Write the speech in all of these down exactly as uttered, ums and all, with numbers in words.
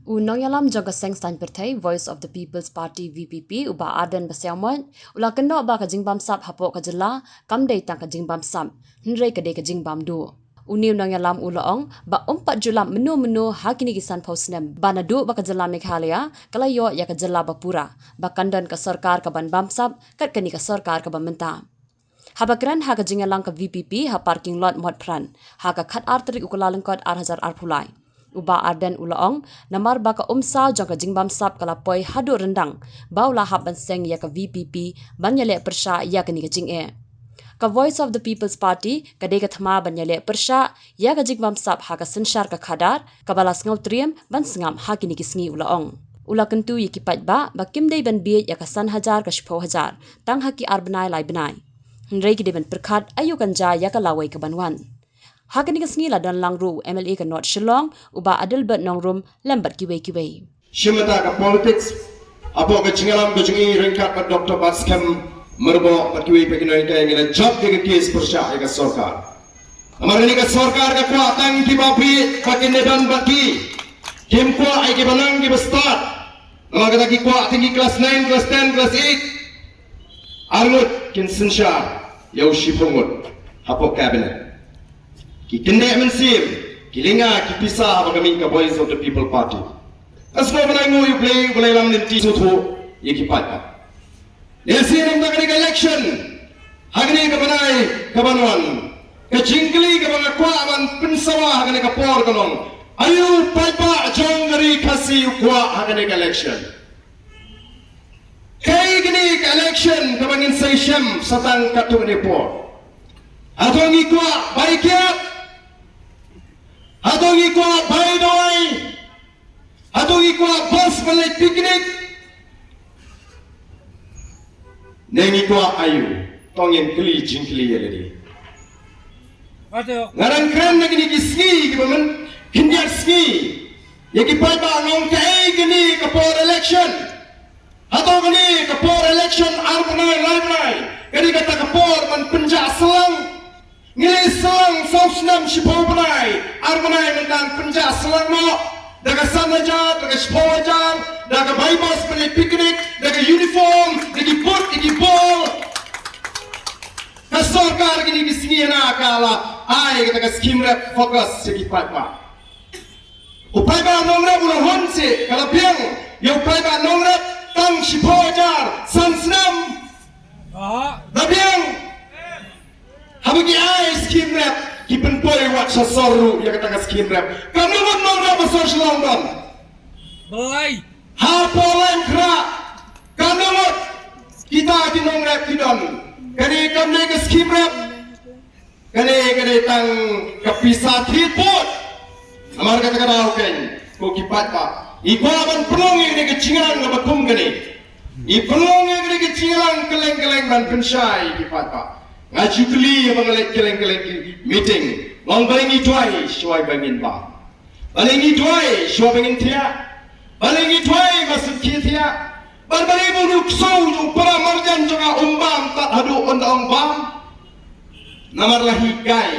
U nongïalam jong ka seng saiñ pyrthei Voice of the People's Party V P P, u Bah Ardent Basaiawmoit, u la kynnoh ba ka jingbamsap hapoh ka jylla kam dei tang ka jingbamsap, hynrei ka dei ka jingbamduh. Une u nongïalam u la ong ba um pat ju lap mynno mynno ha kine ki sanphew snem ba naduh ba ka jylla Meghalaya ka la ïoh ïa ka jylla ba pura, ba kan don ka sorkar ka ban bamsap kat kane ka sorkar kaba mynta. Haba kren ha ka jingïalang ka V P P ha parking lot Motphran ha ka khatar tarik u Kyllalyngkot ar hajar arphew lai, u Bah Ardent u la ong, namar ba ka umsaw jong ka jingbamsap ka la poi haduh ryndang, ba u la hap ban seng ïa ka V P P ban ïaleh pyrshah ïa kane ka jingeh. Ka Voice of the People's Party ka dei ka thma ban ïaleh pyrshah ïa ka jingbamsap ha ka synshar ka khadar, kaba la sngewtriem ban sngap ha kine ki sngi, u la ong. U la kyntu ïa ki paidbah ba kim dei ban bieit ïa ka san hajar ka shiphew hajar tang ha ki ar bnai lai bnai, hynrei ki dei ban pyrkhat aïu kan jia ïa ka lawei ka ban wan. Ha kane ka sngi la don lang ruh u M L A ka North Shillong, u Bah Adelbert Nongrum, lem bad kiwei kiwei. Shim bynta ka politics hapoh ka jingïalam ka jong i ryngkat bad Doctor Batskhem Myrboh bad kiwei pat ki nonghikai, ngi la jop ïa ka case pyrshah ïa ka sorkar. Namar kane ka sorkar ka kwah tang kiba bieit ba kin ïadon bad ki. Kim kwah ïa kiba nang kiba stad. Namar kata ki kwah tang ki class nine, class ten, class eight. Ar ngut kin synshar ïa u shiphew ngut hapoh cabinet. Ki kyndit mynsiem, ki lynga, ki pisa haba ka mih ka Voice of the People Party. Ka sngewbha ban ai nguh ïa U Blei, U Blei lam lynti sngewthuh ïa ki paidbah. Lehse namar kane ka election ha kane ka bnai ka ban wan, ka jingkylli kaba nga kwah ban pynsawa ha kane ka por ka long, aïu paidbah jong ka ri Khasi u kwah ha kane ka election? Kaei kane ka election kaba ngin sa ïashem sa tang katto katne por? Hato ngi kwah bai kiad? Hato ngi kwah bai dawai? Hato ngi kwah bus ban leit picnic? Ne ngi kwah aïu? To ngin kylli jingkylli ïa lade. Nga dang kren na kine ki sngi kiba mynkhyndiat sngi ïa ki paidbah, nga ong kaei kane ka por election? Hato kane ka por election ar bnai lai bnai ka dei kata ka por ban pynjah syllang? Ngi leit syllang saw snem shiphew bnai, ar bnai mynta pynjah syllang noh. Da ka san hajar, da ka shiphew hajar, da ka bai bus ban leit picnic, da ka uniform, da ki boot, da ki bol. Ka sorkar kine ki sngi hana ka la ai kata ka scheme rep FOCUS sha ki paidbah. U paidbah nongrep u la hun seh, ka la biang ïa u paidbah nongrep tang shiphew hajar san snem. La biang. Haba ki ai scheme rep, ki pynpoi wat sha sor ruh ïa kata ka scheme rep. Katno ngut nongrep ha sor Shillong don? Blei. Ha Polain Khrah, katno ngut kita ki nongrep ki don? Kane kam dei ka scheme rep. Kane, kane tang ka pisa thied bud. Namar kata ka daw kein, ko ki paidbah, i kwah ban pynlong ïa kane ka jingïalang kaba kum kane. I pynlong ïa kane ka jingïalang kylleng kylleng ban pynshai ki paidbah. Nga ju kylli ba nga leit kylleng kylleng ki meeting, long balei ngi duwai shuwa ba ngin bam? Balei ngi duwai shuwa ba ngin thiah? Balei ngi duwai ba sngewthuh thiah? Bad balei ba u ksew u para marjan jong nga um bam tad haduh un da ong bam? Namar la hikai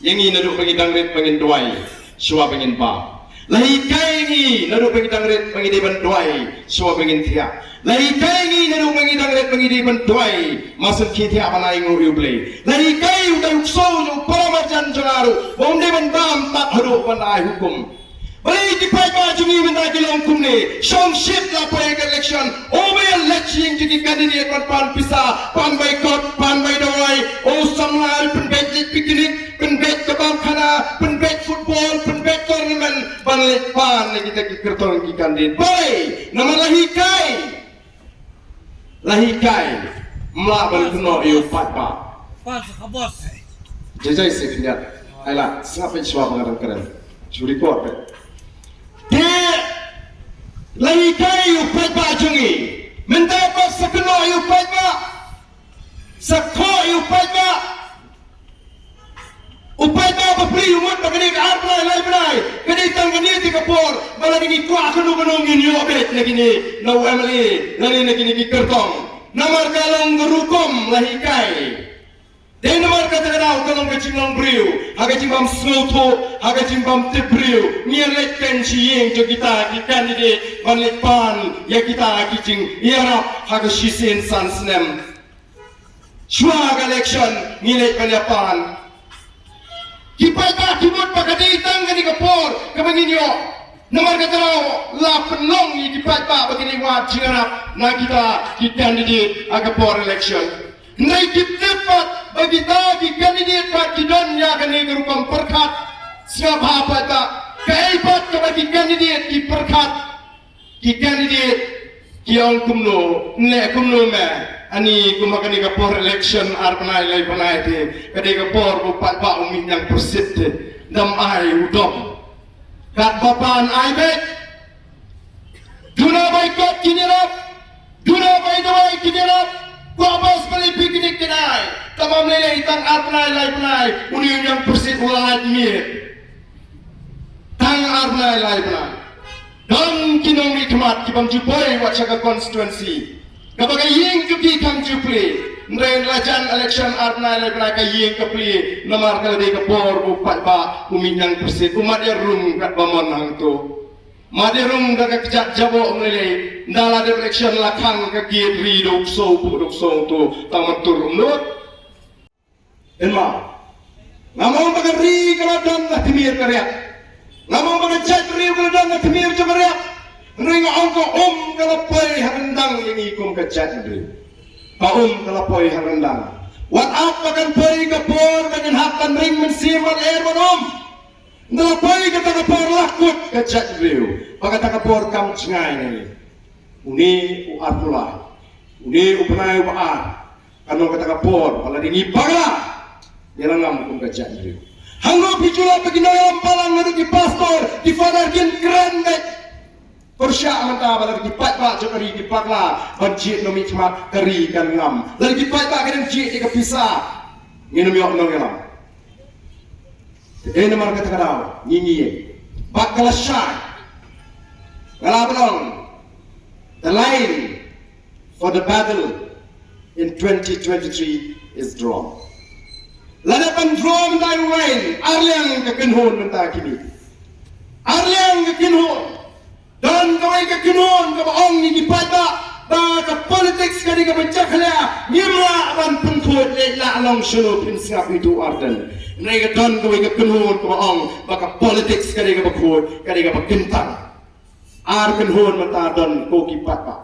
ïa ngi naduh ba ngi dang rit ba ngin duwai shuwa ba ngin bam. La hikai ïa ngi naduh ba ngi dang rit ba ngi dei ban duwai shuwa ba ngin thiah. La hikai ïa ngi naduh ba ngi dang rit ba ngi dei ban duwai, ma sngewthuh thiah ban ai nguh ïa U Blei. La hikai u dei u ksew u para marjan jong nga ruh ba um dei ban bam tad haduh ban ai hukum. Balei ki paidbah jong ngi mynta ki long kumne? Shongshit la poi ka election, u ba ïaleit ïing jong ki candidate ban pan pisa, pan bai kot, pan bai dawai, u samla u pynbeit picnic, pynbeit kebab khana, pynbeit football, pynbeit tournament, ban leit pan na kita ki kyrtong ki candidate. Balei? Namar la hikai. La hikai, mla ban kynnoh ïa u paidbah. Pas ka bos. Jai jai sih khyndiat. Ai la, sngap peit shuwa ba nga dang kren. Shu record peit. Te la hikai ïa u paidbah jong ngi. Mynta pat sa kynnoh ïa u paidbah. Sa khoh ïa u paidbah. U paidbah ba plie u mut ba kane ka ar bnai lai bnai ka dei tang kane te ka por ba lada ngi kwah kano kano ngin ïoh beit na kine, na u M L A lane na kine ki kyrtong. Namar ka long ka rukom la hikai. Dei namar kata ka daw ka long ka jinglong briew ha ka jingbym sngewthuh, ha ka jingbym tip briew, ngi ïa leit kren sha ïing jong kita ki candidate ban leit pan ïa kita ki jingïarap ha ka shisien san snem. Shuwa ka election ngi leit ban ïa pan. Ki paidbah ki mut ba ka dei tang kane ka por kaba ngin ïoh. Namar kata daw la pynlong ïa ki paidbah ba kin ïa wad jingïarap na kita ki candidate ha ka por election. Hynrei ki tip pat ba kita ki candidate pat ki don ïa kane ka rukom pyrkhat. Sngap ha paidbah, kaei pat kaba ki candidate ki pyrkhat. Ki candidate ki ong kumno, ne kumno me. Ani kum ha kane ka por election ar bnai lai bnai te, ka dei ka por ba u paidbah u mih ñiangpyrsit te. Dang ai u dom. Katba pan ai beit. Duna bai kot kin ïarap. Duna bai dawai kin ïarap. Kwah bas bali picnic kin ai. Tangba ym lei lei, tang ar bnai lai bnai, uni u ñiangpyrsit u la lait miet. Tang ar bnai lai bnai. Don ki nongmihkhmat ki bym ju poi wat sha ka constituency. Kaba ka ïing jong ki kam ju plie. Hynrei la jan election ar bnai lai bnai ka ïing ka plie. Namar ka la dei ka por ba u paidbah u mih ñiangpyrsit, u mat ïarum katba mon hangto. Mat ïarum da ka kjat jaboh, ym lei lei. Ynda la dep election la khang ka gate ri da u ksew, buh da u ksew to, tang mynta ruh ym nud. Hynrei ngam ong ba ka ri ka la don na tmier ka riat. Ngam ong ba ka jaitbynriew ka la don na tmier jong ka riat. Hynrei nga ong ka um ka la poi ha ryndang ïa ngi kum ka jaitbynriew. Ka um ka la poi ha ryndang. Wat ap ba kan poi ka por ba ngin hap ban ring mynsiem ban er ban um. Ynda la poi kata ka por la kut ka jaitbynriew ba kata ka por kam jngai na ngi. Une u Arphew lai, une u bnai uba ar, kan long kata ka por ba lada ngi bakla, ïa la ngam kum ka jaitbynriew. Hangno phi ju lap ba ki nongïalam balang naduh ki pastor, ki father kin kren beit. Pyrshah mynta ba lada ki paidbah jong ka ri ki bakla ban jied nongmihkhmat, ka ri kan ngam. Lada ki paidbah ki dang jied ïa ka pisa, ngin ym ïoh nongïalam. Te dei namar kata ka daw ngi ngi ïeng. Bad ka la shai. Nga la ban ong, the line for the battle in twenty twenty-three is drawn. La dep ban draw mynta ïa u line, ar liang ka kynhun mynta ki mih. Ar liang ka kynhun. Don kawei ka kynhun kaba ong ïa ki paidbah ba ka politics ka dei kaba jakhlia, ngim lah ban pynkhuid, leit lah long shano phin sngap ïa u Ardent. Hynrei ka don kawei ka kynhun kaba ong ba ka politics ka dei kaba khuid, ka dei kaba kyntang. Ar kynhun mynta don ko ki paidbah.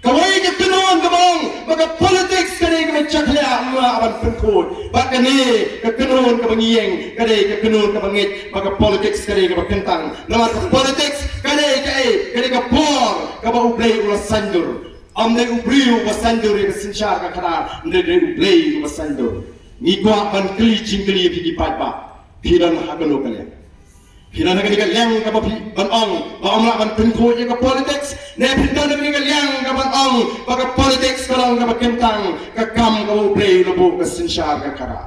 Kawei ka kynhun kaba ong ba ka politics ka dei kaba jakhlia, ym lah ban pynkhuid. Bad kane ka kynhun kaba ngi ïeng ka dei ka kynhun kaba ngeit ba ka politics ka dei kaba kyntang. Namar ka politics ka dei kaei? Ka dei ka por kaba U Blei u la saiñdur. Ym dei u briew uba saiñdur ïa ka synshar ka khadar, hynrei dei U Blei uba saiñdur. Ngi kwah ban kylli jingkylli ïa phi ki paidbah, phi don ha kano ka liang? Phi don ha kane ka liang kaba phi ban ong ba ym lah ban pynkhuid ïa ka politics, ne phi don ha kane ka liang kaba ban ong ba ka politics ka long kaba kyntang, ka kam kaba U Blei u la buh, ka synshar ka khadar?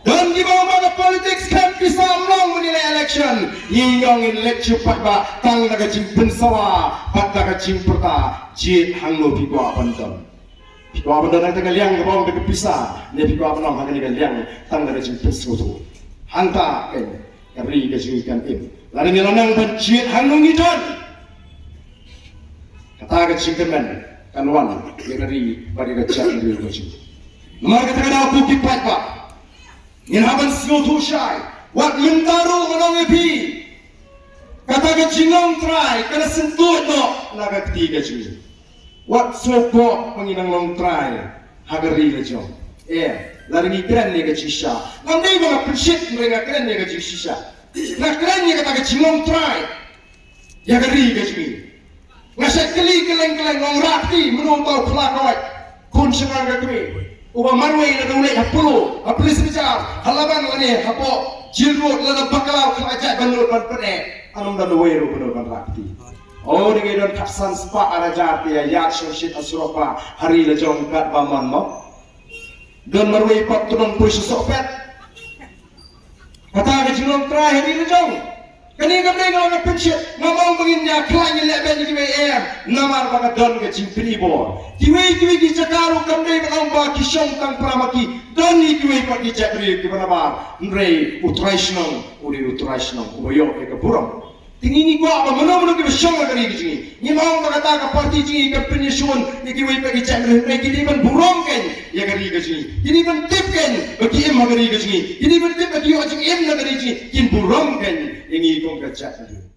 Don kiba ong ba ka politics khlem pisa ym long ban ïaleh election. Ngi ong ngin leit sha u paidbah tang da ka jingpynsawa bad da ka jingpyrta, jied hangno phi kwah ban don. Phi kwah ban don hangta ka liang kaba ong da ka pisa, ne phi kwah ban ong ha kane ka liang tang da ka jingpynsngewthuh? Hangta keiñ ka ri ka jong ngi kan im. Lada ngi la nang ban jied hangno ngi don, kata ka jingkyrmen kan wan ïa ka ri bad ïa ka jaitbynriew ka jong ngi. Namar kata ka daw ko ki paidbah, ngin hap ban sngewthuh shai. Wat mynta ruh ngan ong ïa phi, kata ka jinglong trai ka la sngewthuh noh na ka kti ka jong ngi. Wat sngewthuh ba ngi nang long trai ha ka ri la jong. Eh, lada ngi kren ïa ka jingshisha, ngam dei ba nga pynshit, hynrei nga kren ïa ka jingshisha. Nga kren ïa kata ka jinglong trai ïa ka ri ka jong ngi. Nga shait kylli kylleng kylleng, ong rah kti, mano uta u khla kawai, khun shynrang ka kmie, uba marwei lada u leit ha Polo, ha Police Reserve, ha Labang lane hapoh Jail Road, lada bakla u khla jait ban nud ban pyneh, ym don uwei ruh ban nud ban rah kti. O, ngi don khatsan spah ar hajar te ïa ïaid shongshit ha surok ba ha ri la jong katba mon mo. Don marwei pat, to nang poi sha sohpet. Kata ka jinglong trai ha ri la jong. Kane kam dei ka long ka pynshitom, ngam ong ba ngin ïa khlaiñ ïa lehbeiñ ïa kiwei, em, namar ba ka don ka jingpynibor. Kiwei kiwei ki jaka ruh kam dei ba ong ba ki shong tang para ma ki, don ïa kiwei pat ki jaitbynriew kiba nabar. Hynrei u trai shnong u dei u trai shnong uba ïoh ïa ka burom. Te ngi ngi kwah ba mano mano kiba shong ha ka ri ka jong ngi, ngim ong ba kata ka party jong ngi kan pynïashun ïa kiwei pat ki jaitbynriew, hynrei ki dei ban burom kein ïa ka ri ka jong ngi. Ki dei ban tip kein ba ki im ha ka ri ka jong ngi. Ki dei ban tip ba ki ïoh jingim na ka ri jong ngi. Kin burom kein ïa ngi kum ka jaitbynriew.